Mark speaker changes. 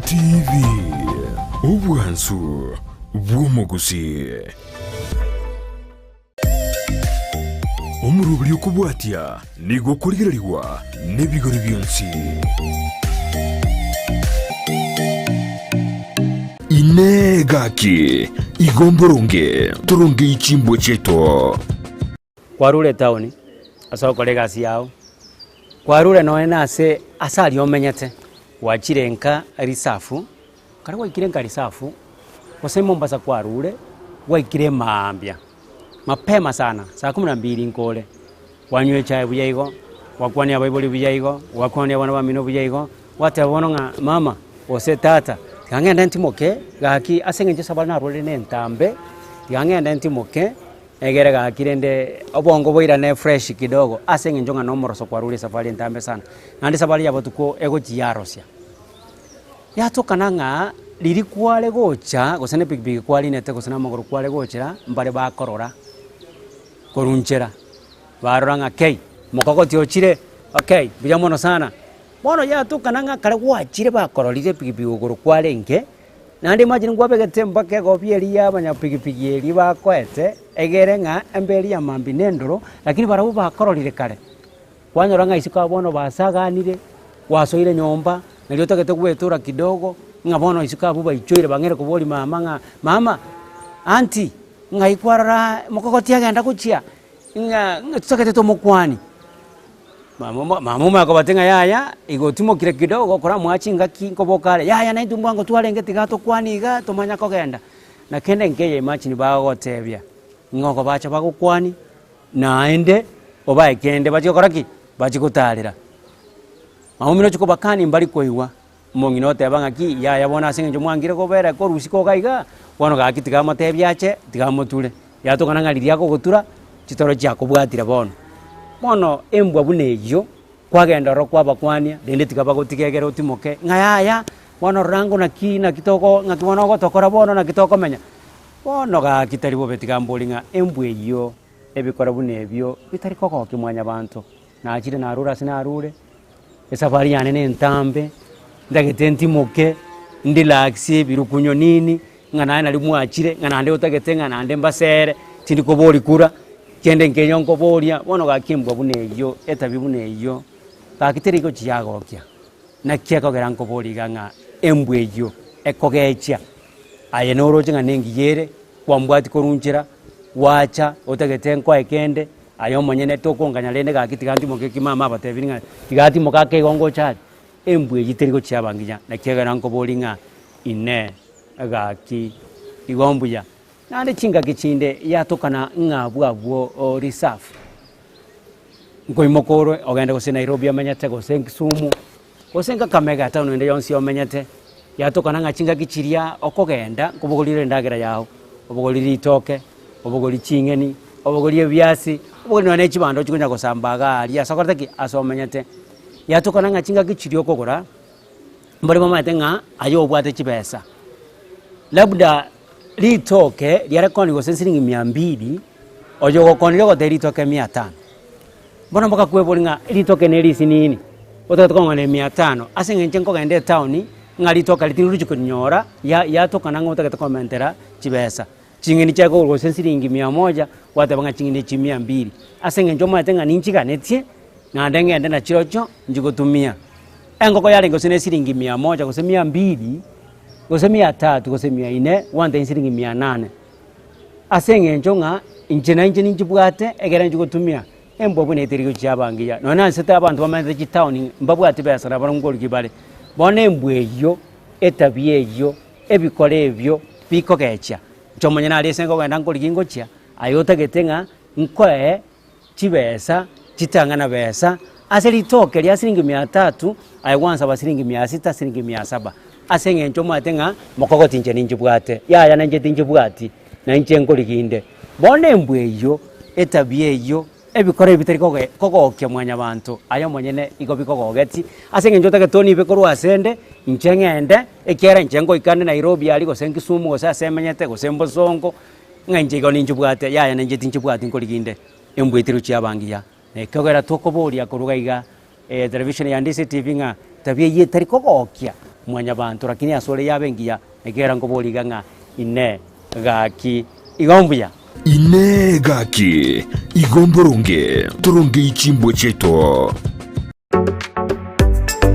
Speaker 1: TV, obwansu bw'omogusii. Omoroberi okobwatia nigo okorigererigwa nebigori bionsi. Inee gaki, igo mboronge torongei chimbwa chiaito?
Speaker 2: Kwarure etaoni ase ogokora egasi yao, kwarure nonye na ase ase aria omenyete, gwachire nka risafu, ekero gwaikire nka risafu, gose Mombasa kwarure, gwaikire emaambia, mapema sana, saa kumi na mbili nkore, kwanywa echae buya igo, gwakwania abaibori buya igo, gwakwania abana bamino buya igo, gwateba bono ng'a mama, gose tata, tiga ng'ende ntimoke, gaki ase eng'encho esabari narwarire na entambe, tiga ng'ende ntimoke. Egere gaki rende obongo boirane fresh kidogo ase eng'encho ng'a nomoroso kwarure esafari entambe sana, naende esafari ya botuko egochia yarosia. Yatokana ng'a riria kware gocha gose na epikipiki kwarinete gose na amagoro kware gochera mbare bakorora korwa nchera, barora ng'a kei, mokogoti ochire, okay mbuya mono sana. Bono yatokana ng'a ekero gwachire bakororire epikipiki igoro kwarenge. Naende imagine nkwabegete mpaka egobia eria ya abanyapigipigi eria bakoete, egere ng'a embe eria ya mambia na endoro, lakini barabwo bakororire kare. Kwanyora ng'a isiko abwo bono basaganire, gwasoire nyomba, nario otagete gwetora kidogo, ng'a bono isiko abwo baichoire bang'eire koboria mama ng'a mama, aunty, ng'ai kwarora mokogoti agenda gochia, ng'a ng'a totagete tomokwanie. Mama mama omanye kobatebi ng'a yaya, igo otimokire kidogo koramoa chingaki nkoboka are, yaya naintwe mbwango twarenge tiga tokwane iga tomanya kogenda. Na kende nkeiyo imagine bagogotebia, ng'a okobacha bagokwanie, naende obae kende bachie gokora ki? Bachie gotarera. Mama omino ochia kobakania mbari koigwa, omong'ina oteba ng'aki yaya bono ase eng'encho mwangire kobera korusia koga igaa, bono gaki tiga amotebie ache, tiga amoture. Yatokana ng'a riria akogotura, chitoro chiakobwatire bono. Bono embwa buna eyio, kwagenda ororo kwabakwania, rende tiga bagotiga egere otimoke, ng'a yaya, bono rora ango naki naki togo ng'aki bono ogotokora bono naki tokomenya. Bono gaki tari bobe tiga mbori ng'a embwa eyio, ebikora buna ebio, bitari kogokia mwanyabanto. Nachire narure ase narure, esafari yane na entambe, ntagete ntimoke, ndelax ebirukunyo nini, ng'a naye naria mwachire, ng'a naende otagete ng'a naende mbasere, tindi koboria kura, kende nkeiyo nkoboria, bono gaki embwa buna eyio, etabia buna eyio, gaki teri gochia yagokia. Naki ekogera nkoboria iga ng'a embwa eyio ekogechia, aye noroche ng'a nengiya ere, kwambwati korwa nchera, gwacha otagete nkoe kende, aye omonyene tokonganya rende gaki tiga ntimoke ki mama abatebirie ng'a tiga atimoke ake igo ngocha aria, embwa eyio teri gochia aba nginya, naki ekero nkoboria ng'a inee gaki igo mbuya. Naende chingaki chinde yatokana ng'a abwo abwo reserve, nkoimoka orwe ogende gose Nairobi omenyete gose Kisumu, gose Kakamega etown ende yonsi omenyete, yatokana ng'a chingaki chiria okogenda nkobogoria endagera yago, obogorie ritoke, obogorie ching'eni, obogorie ebiasi, obogorie nonye ne chibando ochie konya gosamba iga aria ase okorete ki? Ase omenyete. Yatokana ng'a chingaki chiria okogora, mbare bamaete ng'a aye obwate chibesa, labda ritoke riare koni gose siringi mia mbili, oyo ogokonire ogotebia ritoke mia tano. Bono mbakakweboria ng'a ritoke ne risinini, otagete kong'oneria mia tano, ase eng'encho nkogenda etown, ng'a ritoke riria tindirirochi korinyora, ya yatokana ng'a otagete komentera chibesa. Ching'eni chiaye kogora gose siringi mia moja, gwateba ng'a ching'eni echi mia mbili, ase eng'encho omanyete ng'a ninchiganetie, naende ng'ende nachirochio nchigotumia. Engoko yarenge gose ne siringi mia moja gose mia mbili, gose mia tatu gose mia inne, gwantebia siringi mia nane. Ase eng'encho ng'a inche na inche ninchibwate ekere nchigotumia, embwa buna eteri gochia aba ngiya. Nonya na ase abanto bamenyete chitown mbabwati besa nabarabwo nkorigia bare. Bono embwa eyio, etabia eyio, ebikora ebio bikogechia, inche omonyene aria ase nkogenda nkorigia ngochia, aye otagete ng'a nkoe chibesa chitang'ana besa, ase ritoke ria siringi mia tatu, aye gwansaba siringi mia sita, siringi mia saba. Ase eng'encho omanyete ng'a mokogoti inche ninchibwate, yaya na inche tinchibwati, na inche nkorigia inde. Bono embwa eyio, etabia eyio, ebikora ebi bitari koge kogokia mwanyabanto, aye omonyene igo bikogogetie, ase eng'encho otagete onibe korwa asende, inche ng'ende, ekiagera inche ngoika nde Nairobi aria gose Kisumu gose ase emenyete gose Bosongo, ng'a inche igo ninchibwate, yaya na inche tinchibwati nkorigia inde, embwa etari gochia aba ngiya. Na ekiagera tokoboria korwa iga iga television ya Ndisi TV ng'a tabia eyio etari kogokia. Mwanyabanto, lakini asore yabe engiya, ekiagera nkoboria iga ng'a Inee, gaki, igo mbuya?
Speaker 1: Inee! Gaki, igo mboronge torongei chimbwa chiaito?